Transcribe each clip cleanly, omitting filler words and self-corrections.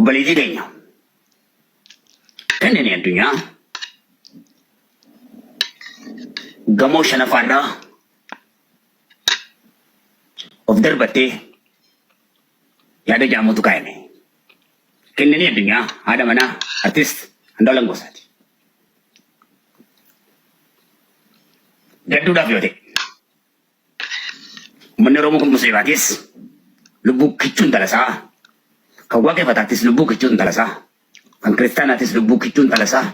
Obboleettii teenya Kenneni Addunyaa gamoo shanaffaarraa of darbattee yaada jaamuutu kaayame. Kenneni Addunyaa haadha manaa artist Andu'aalam Gosaati. Gadduudhaaf yoo ta'e Uummanni Oromoo kun musliimaatis lubbuu kichuu intala isaa, kan waaqeffataattis lubbuu kichuu intala isaa, kan kiristaanaatis lubbuu kichuu intala isaa,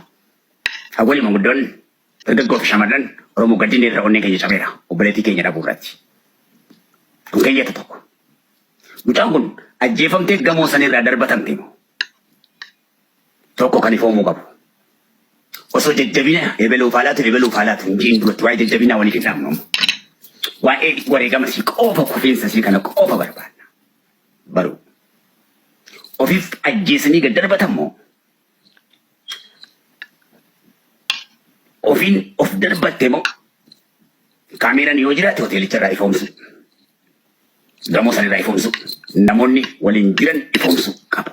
hawwanii manguddoon dargaggoo fi shamarran Oromoo gaddinni irra onneen keenya cabeera obboleettii keenya dhabuu irratti. Kun keeyyata tokko. Mucaan kun ajjeefamtee gamoo sanirraa darbatamte moo? Tokko kan ifoomuu qabu. Osoo jajjabina ebeluuf haa laatu ebeluuf haa laatu hin jiin duratti waa'ee jajjabinaa waliif hin dhaabnu amma. Waa'ee wareegama sii qofa kufiinsa sii kana qofa barbaanna. Baruu. Ofiif ajjeesanii gad darbatan moo ofiin of darbatte moo kaameeraan yoo jiraate hoteelicha irraa ifoomsu. Gamoo sana irraa ifoomsu. Namoonni waliin jiran ifoomsu qabu.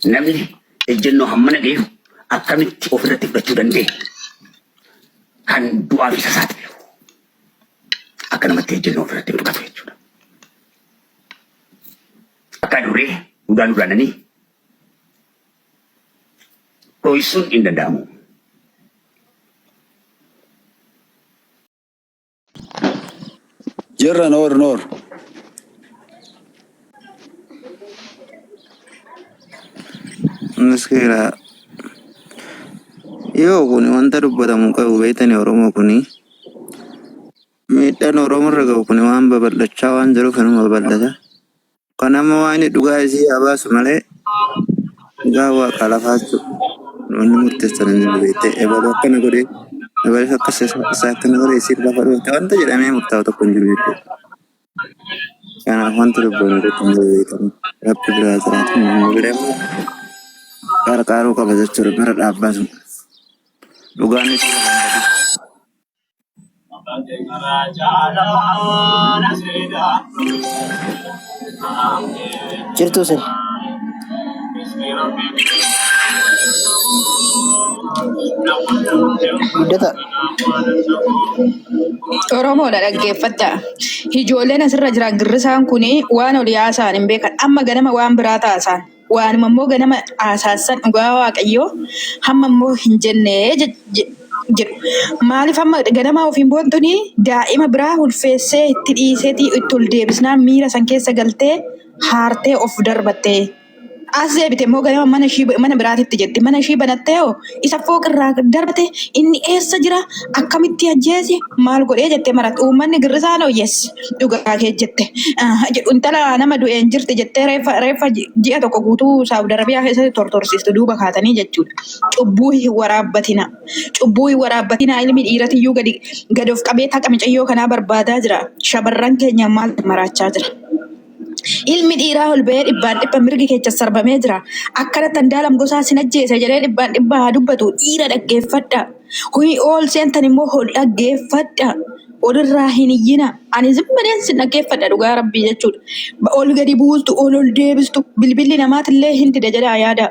Namni ejjennoo hammana gahu akkamitti ofirratti fudhachuu danda'e? Kan du'aaf isa saaxilu. Akka namatti ejjennoo ofirratti fudhatu jechuudha. Akka adurree udaan udaananii dhoysuun hin danda'amu. Jirra noor noor. Miskiina. Yoo kun wanta dubbatamu qabu beektani Oromoo kuni miidhaan Oromoo irra gahu kun waan babal'achaa waan jiruuf inuma babal'ata. Kan amma waan inni dhugaa isii haa baasu malee dhugaa waaqa lafaa jechuudha. Wanni murteessan hin jiru beektee ebaluu akkana godhee ebaluu akkas isaa akkana godhee isiin lafa dhoofte wanta jedhamee murtaa'u tokko hin jiru jechuudha. Kanaaf wanti dubbannu tokko hin jiru beektanii rabbi biraa jiraatu namni bira immoo qarqaaruu qaba jechuudha bira dhaabbatu. Dhugaan isii lafa hin badin. Jirtuu isin? Guddata. Oromoodha dhaggeeffadha. Ijoolleen asirra jiran girrisaan kun waan olii haasa'an hin beekan. Amma ganama waan biraa taasaan. Waanuma immoo ganama haasaassan dhugaa waaqayyoo hamma immoo hin jenne jedhu. Maaliif hamma ganamaa ofiin boontuni daa'ima biraa ulfeessee itti dhiiseetii itti ol deebisnaan miira san keessa galtee haartee of darbattee. As deebite immoo ganama mana ishii mana biraatitti jetti. Mana ishii banattee hoo isa fooqirraa darbate inni eessa jira akkamitti ajjeese maal godhee jettee maratti. Uummanni girrisaan hoo yes dhugaa kee jette. Ah, jedhu intala nama du'een jirti jettee reeffa reeffa ji'a tokko guutuu Saawud Arabiyaa keessatti tortorsiistu duuba kaatanii jechuudha. Cubbuu hin waraabbatina. Cubbuu hin waraabbatina ilmi dhiiratiyyuu gadi gadi of qabee taqa micayyoo kanaa barbaadaa jira. Shamarran keenya maal maraachaa jira. Ilmi dhiiraa ol ba'ee dhibbaan dhibba mirgi kecha sarbamee jira. Akkanatti Andaalam Gosaa sin ajjeesa jedhee dhibbaan dhibba haa dubbatu. Dhiira dhaggeeffadha. Huyi ol seentan immoo ol dhaggeeffadha. Olirraa hin iyyina. Ani zimmadeen sin dhaggeeffadha dhugaa rabbii jechuudha. Ol gadi buustu, ol ol deebistu, bilbilli namaatillee hin dida jedhaa yaada.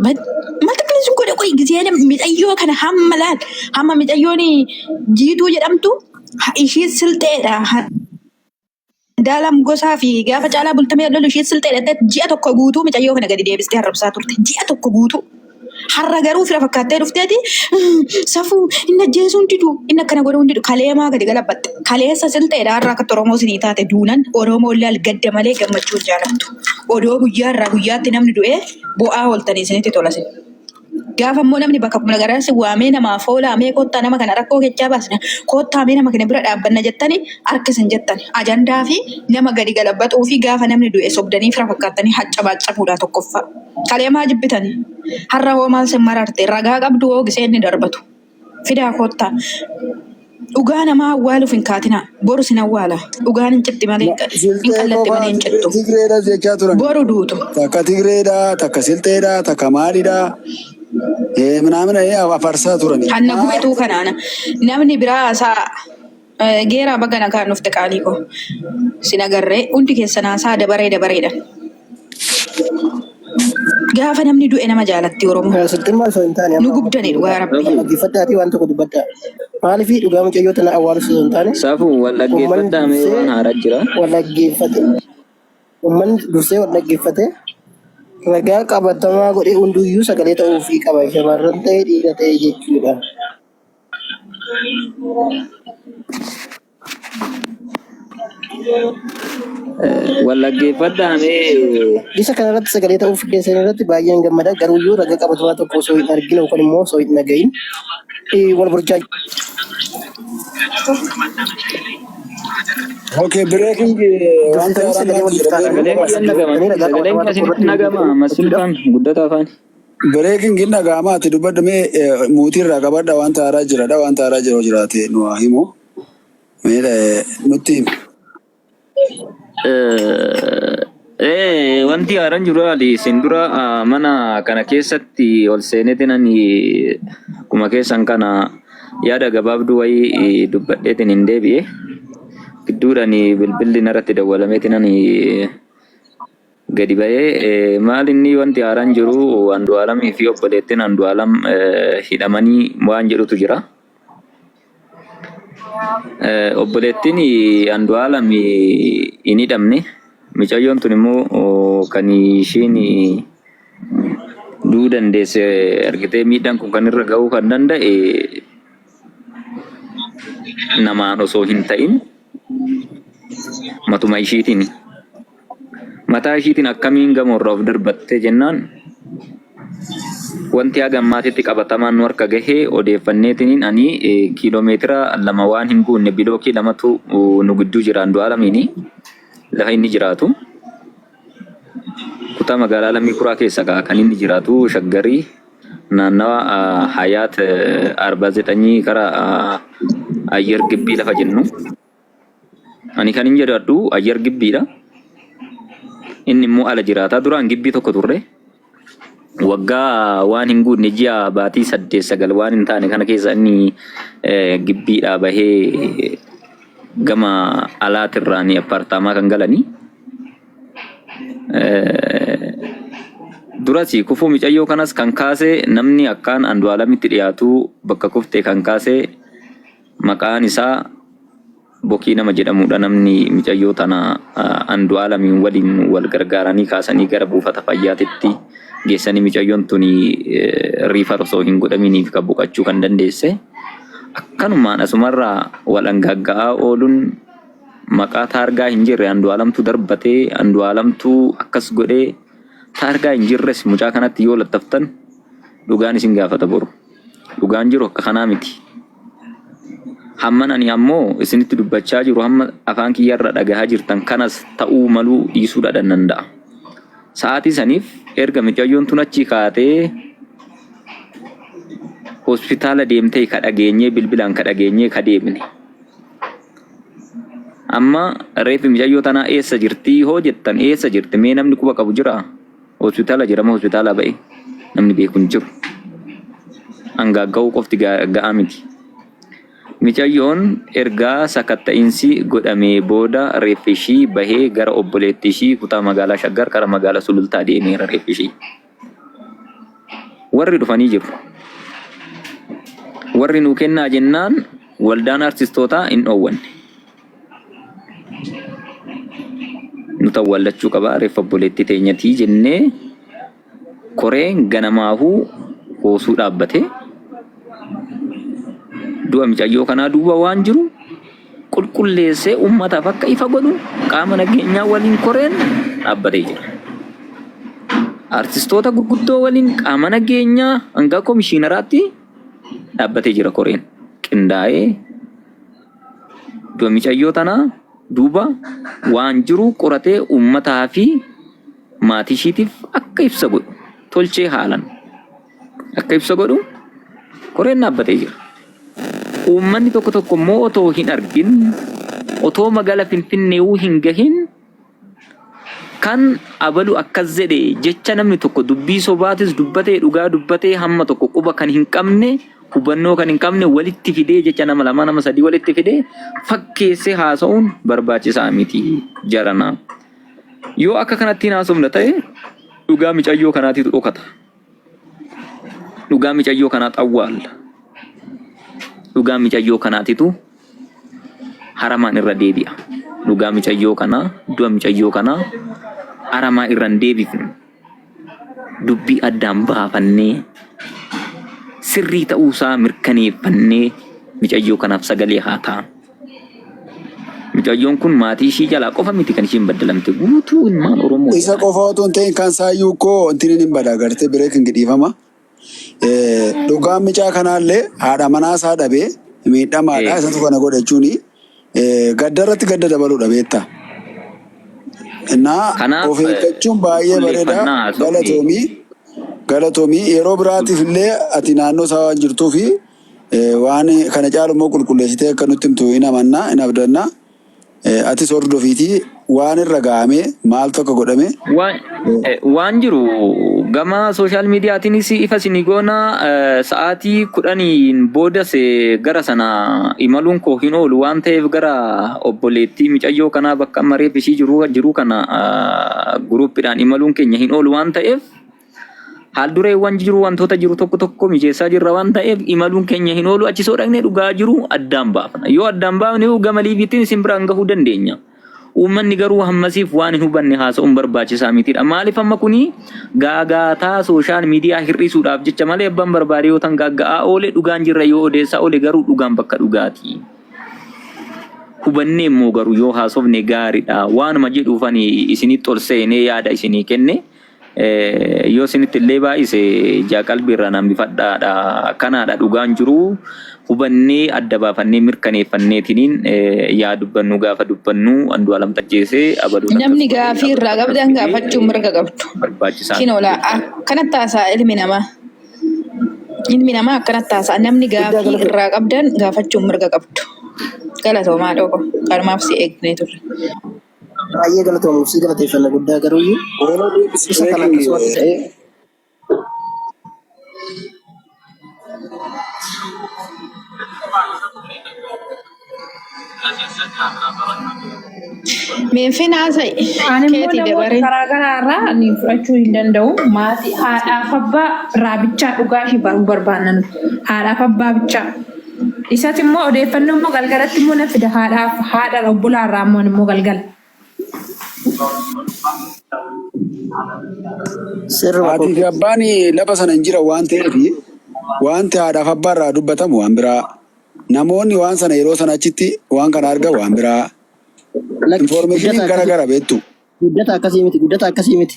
Maaltu akkana sin godhe qoy gisee micayyoo kana hamma laal hamma micayyoon jiituu jedhamtu ishii silxeedha. Daalam Gosaa fi gaafa Caalaa Bultumee lolu ishee silxee hidhattee ji'a tokko guutuu micayyoo kana gadi deebistee arrabsaa turte. Ji'a tokko guutuu. Har'a garuu fira fakkaattee dhufteeti safuu inni ajjeesuu hin didu inni akkana godhuu hin didu kaleemaa gadi galabbatte. Kaleessa silxeedha har'a akkatti Oromoo isinii taate duunan Oromoo laal gadda malee gammachuu hin jaalattu. Odoo guyyaa irraa guyyaatti namni du'ee bo'aa ooltanii isinitti tola sin. Gaafa immoo namni bakka kumna garaa si waamee namaaf oolaa mee kottaa nama kana rakkoo kechaa baasna kottaa mee nama kana bira dhaabbanna jettani harka isin jettan ajandaa fi nama gadi galabbaxuu fi gaafa namni du'e sobdanii fira fakkaattanii haccabaacabuudha tokkoffaa. Kalee maa jibbitani? Har'a hoo maal sin mararte? Ragaa qabdu hoo gisee inni darbatu. Fidaa kottaa. Dhugaa namaa awwaaluuf hin kaatinaa. Boru sin awwaala. Dhugaan hin citti malee hin Silxee qallatti qofaa malee hin cittu. Tigreedhas jechaa turan. Boru duutu. Takka Tigreedha, takka Silxeedha, takka maalidha. Minaamina afarsaa turan. Hanna gubetuu kanaana. Namni biraa haasaa geeraa baga nagaan dhufte qaalii koo. Sin agarree hundi keessan haasaa dabaree dabareedha. Gaafa namni du'e nama jaalatti Oromoo. Silximmaa osoo hin taane Nu amma gubdani dhugaa wal rabbi. dhaggeeffadhaatii waan tokko dubbadhaa. Maaliif dhugaa mucayyoo tana awwaalus osoo hin taane Safuu wal uummanni dhaggeeffadhaa mee dursee waan haaraa jira. wal dhaggeeffate uummanni dursee wal dhaggeeffate ragaa qabatamaa godhee hunduyyuu sagalee ta'uufii qaba shamarran ta'e dhiira ta'e jechuudha. Wal dhaggeeffadhaa mee Isa kanarratti sagalee ta'uuf keessan irratti baay'een gammada garuuyyuu ragaa qabatamaa tokko osoo hin argin yookaan immoo osoo hin dhagahin wal burjaa Okay, breaking wanta dursitanii haaraan sagalee maaltu waliif jira taatanii sagaleen beeku? kiyya hin dhagama. dhaggeeffatanii ragaa Sagaleen qabatamaa kiyya tokko isinitti irratti hin hin dhagama. godhin Massul jechuudha. faan guddata afaan. Breaking hin dhaga'ama ati dubbadhu mee muutii irraa qabadha wanta haaraa jiradha wanta haaraa jiru jiraate nu haa himu. Mee nutti himi. Wanti haaraan jiru ali isin dura mana kana keessatti ol seeneetiin ani akkuma keessan kana yaada gabaabduu wayii dubbadheetiin hin deebi'e. Gidduudhaan bilbilli narratti dawwalameetiin ani gadi ba'ee maal inni wanti haaraan jiru Andu'aalamii fi obboleettiin Andu'aalam hidhamanii waan jedhutu jira. Obboleettiin Andu'aalam hin hidhamne. Mucayyoon tun immoo kan ishiin du'uu dandeesse argitee miidhaan kun kan irra ga'uu kan danda'e namaan osoo hin ta'in matuma ishiitiin. Mataa ishiitiin akkamiin gamoorraa of darbatte jennaan wanti haga ammaatitti qabatamaan nu harka gahe odeeffanneetiniin ani kiiloomeetira 2 waan hin guunne bilookii lamatu nu gidduu jira Andu'aalamiini lafa inni jiraatu kutaa magaalaa Lammii Kuraa keessa kaa kan inni jiraatu Shaggarii naannawa Hayaat Arbaa Zexanyii kara Ayyar Gibbii lafa jennu. Ani kan hin jiraadhu ayyar gibbiidha. Inni immoo ala jiraata. Duraan gibbii tokko turre. Waggaa waan hin guutne ji'a baatii 8 9 waan hin taane kana keessa inni gibbiidhaa bahee gama alaatirraan appaartaamaa kan galanii. Duras kufuu micayyoo kanas kan kaase namni akkaan Andu'aalamitti dhiyaatu bakka kufte kan kaase Maqaan isaa Bokii nama jedhamudha. Namni micayyoo tana Andu'aalamiin waliin wal gargaaranii kaasanii gara buufata fayyaatitti geessanii micayyoon tuni riifar osoo hin godhaminiif kan boqachuu kan dandeesse. Akkanumaan asumarraa wal angaagga'aa ooluun maqaa taargaa hin jirre Andu'aalamtu darbatee Andu'aalamtu akkas godhee taargaa hin jirres mucaa kanatti yoo lattaftan dhugaan isin gaafata boru. Dhugaan jiru akka kanaa miti. Hamman ani ammoo isinitti dubbachaa jiru hamma afaan kiyyarra dhagahaa jirtan kanas ta'uu maluu dhiisuudha danda'a. Sa'aatii saniif erga micayyoon tun achii kaatee hospitaala deemtee ka dhageenyee bilbilaan ka dhageenyee ka deemne. Amma reeffi micayyoo tanaa eessa jirtii hoo jettan eessa jirti mee namni quba qabu jiraa? Hospitaala jira moo hospitaalaa ba'e namni beeku hin jiru. Angaagga'uu qofti ga'aa miti. Micayyoon ergaa sakatta'insi godhamee booda reeffi ishii bahee gara obboleetti ishii kutaa magaalaa Shaggar kara magaalaa Sulultaa deemeera reeffi ishii. Warri dhufanii jiru. Warri nuu kennaa jennaan waldaan artistootaa hin dhoowwanne. Nutu awwaallachuu qaba reeffa obboleettii teenyatii jennee koreen ganamaahuu hoosuu dhaabbate. Du'a micayyoo kanaa duuba waan jiru qulqulleessee uummataaf akka ifa godhu qaama nageenyaa waliin koreen dhaabbatee jira. Artistoota gurguddoo waliin qaama nageenyaa hanga komishiinaraatti dhaabbatee jira koreen qindaa'ee Du'a micayyoo tanaa duuba waan jiru qoratee uummataa fi maatii ishiitiif akka ibsa godhu tolchee haalan akka ibsa godhu koreen dhaabbatee jira. Uummanni tokko tokko immoo otoo hin argin otoo magaala Finfinneewuu hin gahin Kan abalu akkas jedhe jecha namni tokko dubbii sobaatis dubbatee dhugaa dubbatee hamma tokko quba kan hin qabne hubannoo kan hin qabne walitti fidee jecha nama lamaa nama sadii walitti fidee fakkeessee haasa'uun barbaachisaa miti jarana. Yoo akka kanatti hin haasofna ta'e Dhugaa micayyoo kanaatitu dhokata. Dhugaa micayyoo kanaat awwaalla. Dhugaa micayyoo kanaatitu haramaan irra deebi'a. Dhugaa micayyoo kanaa, du'a micayyoo kanaa aramaa irra hin deebifnu. Dubbii addaan baafannee sirrii ta'uusaa mirkaneeffannee micayyoo kanaaf sagalee haa taanu. Mucayyoon kun maatii ishii jalaa qofa miti kan ishiin baddalamte guutuu ilmaan Oromoo Isa jalaa. qofa otoo hin ta'in kan saayyuu koo intiniin hin bada gartee breaking dhiifama. Dhugaan micaa kanaallee haadha manaa isaa dhabee miidhamaadha isatu kana godhe jechuun gadda irratti gadda dabaluudha beektaa. Innaa Kanaaf of eeggachuun baay'ee bareeda qulqulleeffannaa haasofni. galatoomii galatoomii yeroo biraatiif illee ati naannoo isaa waan jirtuu fi Waan kana caalu immoo qulqulleessitee akka nutti himtu hin amanna, hin abdanna. Atis hordofiitii waan irra ga'ame maaltu akka godhame Waan, waan jiru gama sooshaal miidiyaatiinis ifa isinii goona sa'aatii kudhaniin boodas gara sana imaluun koo hin oolu waan ta'eef gara obboleettii micayyoo kanaa bakka amma reef ishii jiru jiru kana guruuppiidhaan imaluun keenya hin oolu waan ta'eef Haal-dureewwan jiru wantoota jiru tokko tokko mijeessaa jirra waan ta'eef imaluun keenya hin oolu achi soo dhaqnee dhugaa jiru addaan baafna. Yoo addaan baafne gama liiviitiin isin biraan gahuu dandeenya. Uummanni garuu hammasiif waan hin hubanne haasa'uun barbaachisaa mitiidha. Maaliif amma kuni gaagaataa sooshaal miidiyaa hir'isuudhaaf jecha malee abbaan barbaade yoo tan gaagga'aa oole dhugaan jirra yoo odeessaa oole garuu dhugaan bakka dhugaati. Hubannee immoo garuu yoo haasofne gaariidha. Waanuma jedhuuf ani isinitti ol seenee yaada isinii kenne. Yoo isinitti illee baay'ise ijaa qalbii irraa naan bifadhaadha. Kanaadha dhugaan jiru hubannee adda baafannee mirkaneeffanneetiniin yaa dubbannu gaafa dubbannu Andu'aalam ajjeese abaluun akkas Namni godhe gaafii abaluun irraa akkas qabdan godhe gaafachuu mirga qabdu. barbaachisaa miti Kinoola jechuudha. akkanatti haasa'a ilmi namaa. Ilmi namaa akkanatti haasa'a. Namni Guddaa gaafii galatoomi. irraa qabdan gaafachuu mirga qabdu. Galatoomaa dhoko. Kanumaaf si eegnee turre. Baay'ee galatoomi si galateeffanna guddaa garuuyyuu Yeroo deebisi isa kana breaking akkasumatti ta'ee Meenfin haasa'i. Ani immoo Keetii namoota dabaree. karaa garaa irraa ni fudhachuu hin danda'u. Maatii haadhaaf abbaa irraa bichaa dhugaa ishee baruu barbaanna nuti. Haadhaaf abbaa bichaa. Isati immoo odeeffannoo immoo galgalatti immoo na fida haadhaaf haadha obbolaa irraa immoo immoo galgala. Sirruma Haatii fi koo. abbaan lafa sana hin jiran waan ta'eef wanti haadhaaf abbaa irraa dubbatamu waan biraa. Namoonni waan sana yeroo sana achitti waan kana argan waan biraa. Lakki Infoormeeshiniin guddata gara akkasii gara beektu. guddata akkasii miti guddata akkasii miti.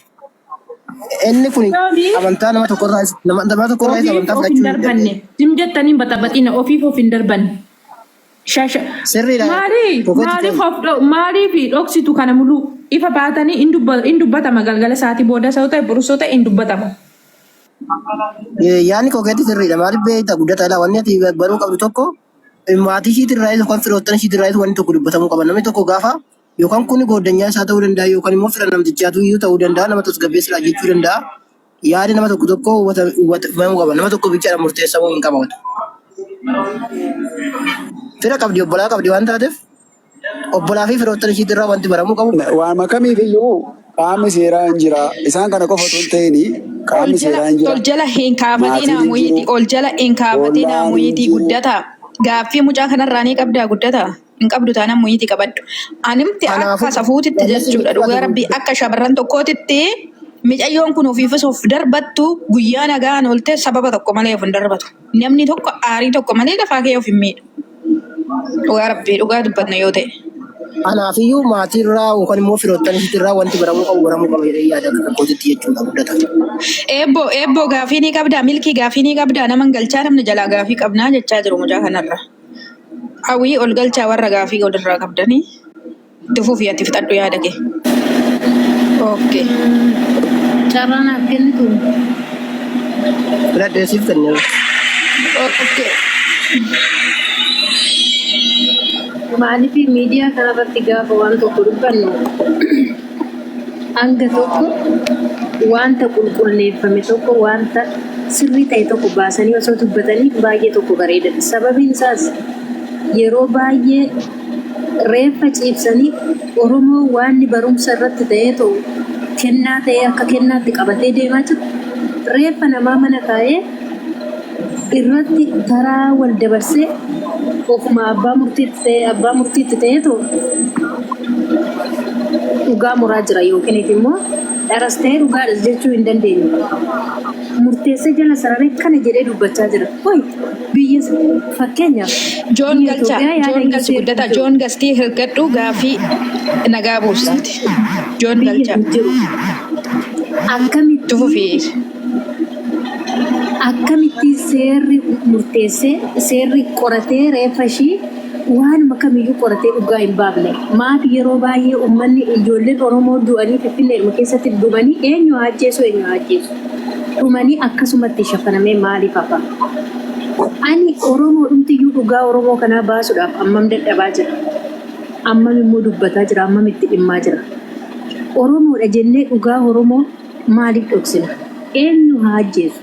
Inni kun Sababii amantaa nama tokkorraa nama nama tokkorraa ofiif amantaa of hin fudhachuu hin darbanne. dandeenye. Zim jettanii hin baxabaxina ofiif of hin darbanne. Shasha Sirriidha. maali Kokotti maaliif tola. of maaliif dhoksitu kana muluu ifa baatanii in dubba in dubbatama galgala isaatii booda isa yoo ta'e borus yoo ta'e in dubbatama. Yaanni kokeetti sirriidha. Maaliif beekta guddata ilaa wanni ati baruu qabdu tokko maatii ishiitirraa yookaan firoottan ishiitirraa wanni tokko dubbatamuu qaba. Namni tokko gaafa yookaan kun gooddanyaa isaa ta'uu danda'a yookaan immoo fira namtichaatu iyyuu ta'uu danda'a nama tasgabbeessuudhaa jechuu danda'a. Yaadi nama tokko tokko hubatamuu qaba. Nama tokko bichaadhaan murteessamuu hin qabaatu. Fira qabdi obbolaa qabdi waan taateef obbolaa fi firoottan ishiitirraa wanti baramuu qabu. Waan kamiif iyyuu qaamni seeraa hin jira. Isaan kana qofa otoo hin ta'in Ol qaamni jala seeraa hin jira. ol jala hin kaafatinaa Maatiin hin muyitii jiru. ol jala hin kaafatinaa Ollaan hin muyitii jiru. guddataa. Gaaffii mucaa kanarraa ni qabdaa guddataa. Hin qabdu taanaan muyitii qabadhu. Animti Kanaafuu akka safuutitti wanni isin jechuudha dhugaa fudhate rabbii akka shamarran tokkootitti micayyoon kun ofiifis of darbattu guyyaa nagaan oolte sababa tokko malee of hin darbatu. Namni tokko aarii tokko malee lafaa kee of hin miidhu. Dhugaa rabbii dhugaa dubbatna yoo ta'e. Kanaafiyyuu maatiirraa yookaan immoo firoottan ishiitirraa wanti baramuu qabu baramuu qaba jedhee yaada akka kakkootitti jechuudha guddata. Eebboo eebboo gaafii ni qabdaa milkii gaafii ni qabdaa naman galchaa namni jalaa gaafii qabnaa jechaa jiru mucaa kanarra. Hawwii ol galchaa warra gaafii walirraa qabdanii itti fufi ati fixadhu yaada kee. Okay. Carraa naaf kennitu. Filadhee siif kenneera. Okay. Maaliif miidiyaa kanarratti gaafa waan tokko dubbannu hanga tokko wanta qulqulleeffame tokko wanta sirrii ta'e tokko baasanii osoo dubbatanii baay'ee tokko bareedadha. Sababiin isaas yeroo baay'ee reeffa ciibsanii Oromoo waanni barumsa irratti ta'ee ta'u kennaa ta'ee akka kennaatti qabatee deemaa jiru. Reeffa namaa mana kaa'ee irratti taraa wal dabarsee ofuma abbaa murtiitti ta'ee abbaa murtiitti ta'eetu dhugaa muraa jira yookiin immoo dharas ta'ee dhugaadhas jechuu hin dandeenyu. Murteessee jala sararee kana jedhee dubbachaa jira. Hoy biyya fakkeenyaaf Joon biyya galcha Itoophiyaa yaada Joon iyyuu galchi seerri guddata hin jiru. Joon gastii hirgadhu gaafii nagaa buusaati. Joon Biyya galcha hin jiru. Akkamittiin tufufii. Akkamittiin seerri murteessee seerri qoratee reeffa ishii waanuma kamiyyuu qoratee dhugaa hin baafne? Maaf yeroo baay'ee uummanni ijoolleen Oromoo du'anii Finfinneedhuma keessatti dhumanii eenyu haa ajjeesu eenyu haa ajjeesu dhumanii akkasumatti shafanamee maaliif hafa? Ani Oromoo dhumtiyyuu dhugaa Oromoo kanaa baasuudhaaf ammam dadhabaa jira? Ammam immoo dubbataa jira? Ammam itti dhimmaa jira? Oromoodha jennee dhugaa Oromoo maaliif dhoksina? Eenyu haa ajjeesu?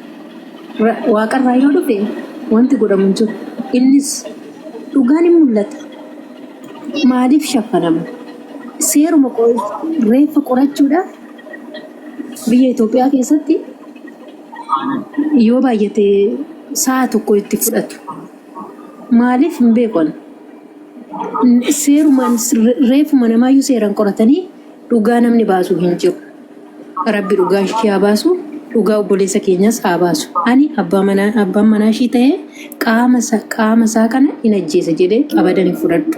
Waaqarraa yoo dhufe wanti godhamu hin jiru. Innis dhugaan hin mul'ata. Maaliif shaffanama? Seeruma reeffa qorachuudhaaf biyya Itoophiyaa keessatti yoo baay'ate sa'a tokko itti fudhatu. Maaliif hin beeku ani. Seerumaan reeffuma namaayyuu seeraan qoratanii dhugaa namni baasu hin jiru. Rabbi dhugaa ishii haa baasu, dhugaa obboleessa keenyas haa baasu. Ani abbaa manaa abbaan manaa ishii ta'ee qaama isaa qaama isaa kana hin ajjeesa jedhee abadan hin fudhadhu.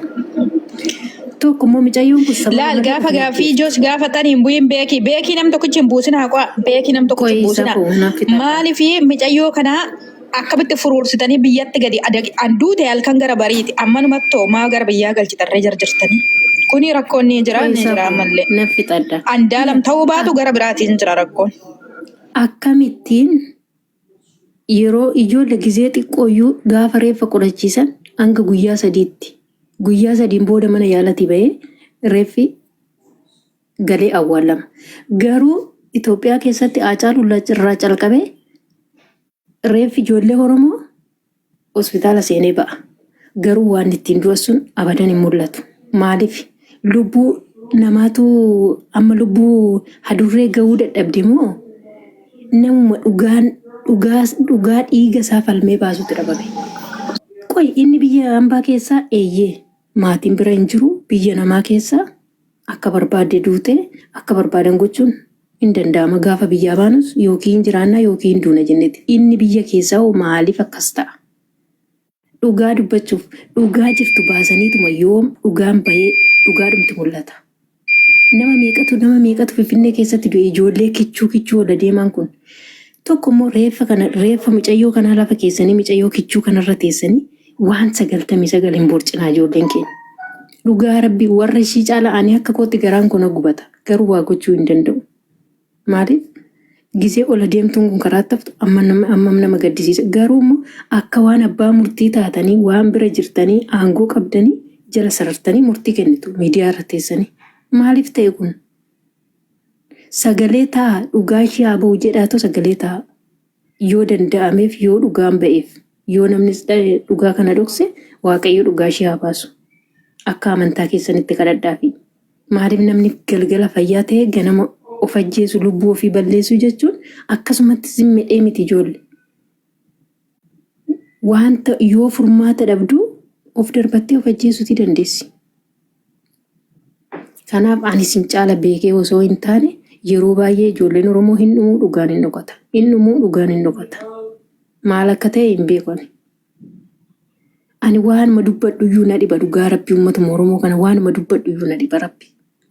Tokko immoo micayyoon kun sababa Laal malee gaafa of hin gaaffii ajjeeftu. ijoos gaafatan hin bu'in beekii beekii nam tokkichi hin buusinaa qo'a beekii nam tokkichi hin Qoyi buusinaa safuu naaf fixadha. maaliif micayyoo kanaa akkamitti furuursitanii biyyatti gadi an duute halkan gara bariiti ammanumattoo maa gara biyyaa galchitarree jarjartanii kuni rakkoon ni jira Qoyi ni jira safuu ammallee naaf fixadha. andaalam ta'uu baatu gara biraatiin jira rakkoon. Akkamittiin yeroo ijoollee gizee xiqqooyyuu gaafa reeffa qorachiisan hanga guyyaa sadiitti guyyaa sadiin booda mana yaalatii bahee reeffi galee awwaalama. Garuu Itoophiyaa keessatti Haacaaluu irraa calqabee reeffi ijoollee Oromoo hospitaala seenee ba'a. Garuu waan ittiin du'an sun abadan hin mul'atu. Maaliif? Lubbuu namaatu amma lubbuu hadurree gahuu dadhabde moo namuma dhugaan dhugaa dhugaa dhiiga isaa falmee baasutu dhabame. Qoy inni biyya hambaa keessaa eeyyee maatiin bira hin jiru biyya namaa keessaa akka barbaadde duute akka barbaadan gochuun hin danda'ama. Gaafa biyyaa baanus yookiin jiraannaa yookiin duuna jenneeti. Inni biyya keessaa hoo maaliif akkas ta'a? Dhugaa dubbachuuf dhugaa jirtu baasaniituma yoom dhugaan bahee dhugaadhumti mul'ata. Nama meeqatu nama meeqatu Finfinnee keessatti du'e ijoollee kichuu kichuu ola deemaan kun. Tokko immoo reeffa kana reeffa mucayyoo kanaa lafa keessanii mucayyoo kichuu kanarra teessanii waan 99 hin borcinaa ijoolleen keenya. Dhugaa rabbi warra ishii caala ani akka kootti garaan kun gubata garuu waa gochuu hin danda'u. Maaliif gisee ola deemtuun kun karaa taftu ammam nama gaddisiisa. Garuu immoo akka waan abbaa murtii taatanii waan bira jirtanii aangoo qabdanii jala sarartanii murtii kennitu miidiyaa irra teessanii. Maaliif ta'e kun? Sagalee ta'a dhugaa ishee haa ba'u jedhaatoo sagalee ta'a. Yoo danda'ameef yoo dhugaan ba'eef yoo namnis dhugaa kana dhokse Waaqayyo dhugaa ishee haa baasu. Akka amantaa keessanitti kadhadhaafi. Maaliif namni galgala fayyaa ta'e ganama of ajjeesu lubbuu ofii balleessuu jechuun akkasumatti zimmedhee miti ijoolle. Wanta yoo furmaata dhabdu of darbattee of ajjeesuutii dandeessi. Kanaaf ani isin caala beekee osoo hin taane yeroo baay'ee ijoolleen Oromoo hin dhumuu dhugaan hin dhokata. Hin dhumuu dhugaan hin dhokata. Maal akka ta'e hin beeku ani. Ani waanuma dubbadhu iyyuu na dhiba dhugaa rabbi uummatuma Oromoo kana waanuma dubbadhu iyyuu na dhiba rabbi.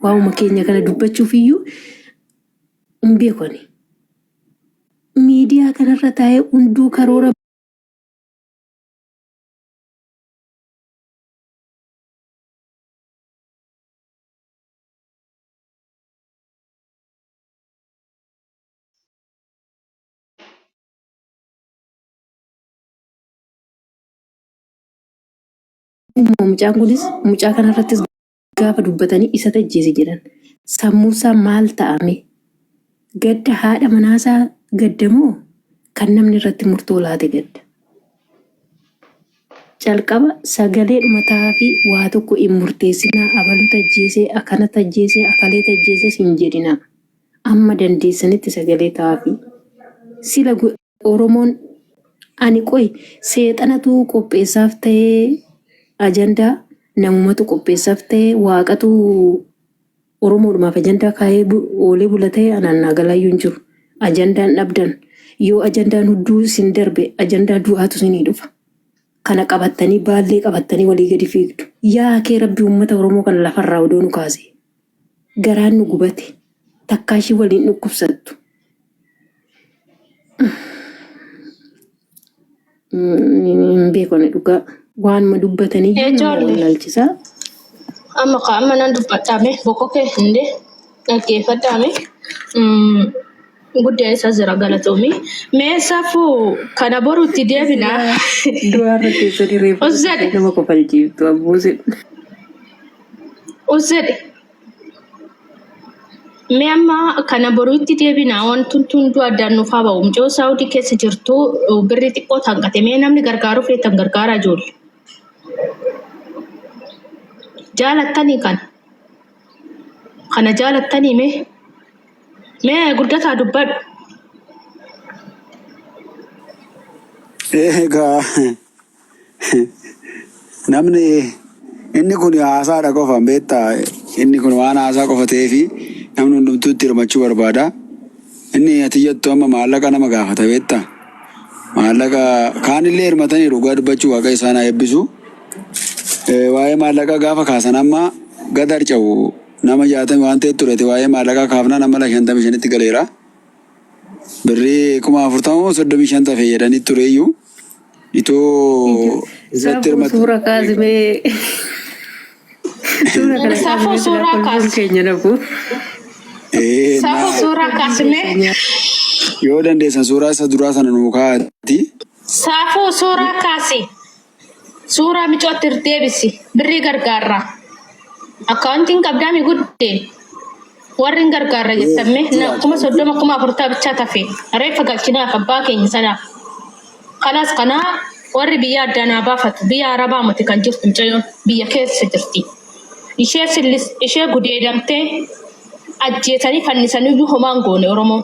Waanuma keenya kana dubbachuuf iyyuu hin beeku ani. Miidiyaa kanarra taa'ee hunduu karoora Mucaan kunis mucaa kanarrattis gaafa dubbatanii isa tajjeese jedhan. Sammuusaa maal ta'ame? Gadda haadha manaasaa gadda moo kan namni irratti murtoo laate gadda? Calqaba sagaleedhuma ta'aa fi waa tokko hin murteessinaa abalu tajjeesee akana tajjeesee akalee tajjeeses hin jedhinaa. Amma dandeessanitti sagalee ta'aafii. Sila Oromoon ani qoy seexanatu qopheessaaf ta'ee ajandaa namumatu qopheessaaf ta'ee waaqatu Oromoodhumaaf ajandaa kaa'ee oolee bula ta'e anaan naa galaayyuu hin jiru. Ajandaan dhabdan yoo ajandaan hudduu isin darbe ajandaa du'aatu isinii dhufa. Kana qabattanii baallee qabattanii walii gadi fiigdu. Yaa kee rabbi uummata Oromoo kana lafarraa odoo nu kaasee. Garaan nu gubate. Takkaa ishii waliin dhukkubsattu. Hin beeku ani dhugaa. Waanuma dubbataniyyuu nama Ijoollee wallaalchisa. amma ka amma nan dubbadhaame boqokee hinde dhaggeeffadhaame guddaa isa jira galatoomi. Mee safuu kana borutti deebina. Silaa du'aarra teessanii reeffa Us jedhe nama kofalchiiftu abbuusin. us jedhe. Mee amma kana boruutti deebina wanti hunduu addaan nuuf haa ba'u. Mucoo Saawudii keessa jirtu birrii xiqqoo hanqate. Mee namni gargaaruu feetan gargaaraa ijoollee. Jaalattanii kana. Kana jaalattanii mee? Mee guddataa dubbadhu. Egaa namni inni kun haasaadha qofa beektaa inni kun waan haasaa qofa ta'eefi namni hundumtuu itti hirmachuu barbaada. Inni ati jettu amma maallaqa nama gaafata beektaa. Maallaqa kaanillee hirmatanii dhugaa dubbachuu waaqa isaan haa eebbisu. Waa'ee maallaqaa gaafa kaasan amma gad harca'u nama jaatamii waan ta'e turete waa'ee maallaqaa kaafnaan amma 55tti galeera. Birrii 40,000 moo 35 tafe jedhanii tureyyuu itoo irratti Saafuu hirmatan. suura kaasimee suura kana Safuu kaasimee silaa suuraa kolfuun kaasi. keenya nafu. Ee, Safuu naa suuraa Kolfuun kaasimee. keessa nyaata. yoo dandeessan suuraa isa duraa sana nuu kaa'ati. Safuu suuraa kaasi. Suuraa micootti deebisi. Birrii gargaarra. Akkaawuntiin qabdaami guddee. Warri hin gargaarra jettan mee Jira 30,000 40,000 bichaa tafe. Reeffa galchinaaf abbaa keenya sanaaf. Kalaas kanaa warri biyya addaa naa baafatu. Biyya Arabaa miti kan jirtu mucayyoon biyya keessa jirti. Ishee sillis ishee gudeedamtee ajjeesanii fannisaniyyuu homaan goone Oromoo.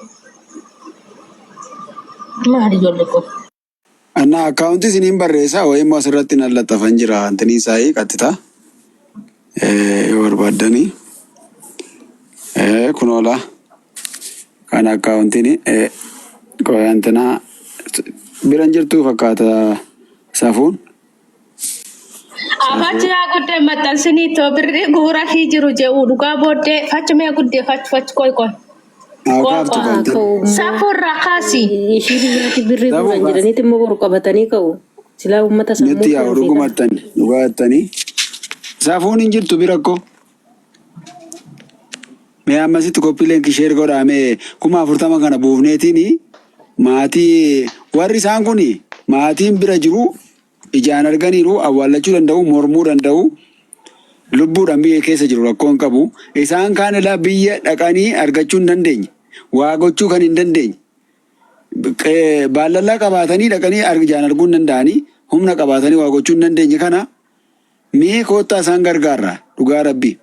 Maali ijoollee kun? Anna akkaawuntii isiniin barreessa wayii immoo asirratti nan laxxafan jira antini isaayii qaxxita yoo barbaaddanii kunoola kan akkaawuntiin qoyantinaa biran jirtuu fakkaata safuun. Afachi yaa guddee maxxansinii too birrii guurafii jiru je'u dhugaa booddee fachi mee guddee fachi fachi qoy qoy. Haa Qoy kaaftu qoy. Haa kaantiin. ka'u immoo Safuu irraa kaasi. ishii biyyaatti birrii Safuu guuran kaaf. jedhaniiti immoo boru qabatanii ka'u. Silaa uummata sammuu Nutti yaa qulfii kana. dhugumattan dhugaattanii. Safuun hin jirtu bira koo. Mee ammasitti koppii leenki sheer godhaa mee 40,000 kana buufneetiin maatii warri isaan kun maatiin bira jiru Ijaan arganiiru, awwaallachuu danda'u, mormuu danda'u, lubbuudhaan biyya keessa jiru rakkoo hin qabu. Isaan kaan ilaa biyya dhaqanii argachuu hin dandeenye. Waa gochuu kan hin dandeenye. Baallallaa qabaatanii dhaqanii ijaan arguu hin danda'anii, humna qabaatanii waa gochuu hin dandeenye kana mee koottaa isaan gargaarra dhugaa rabbii.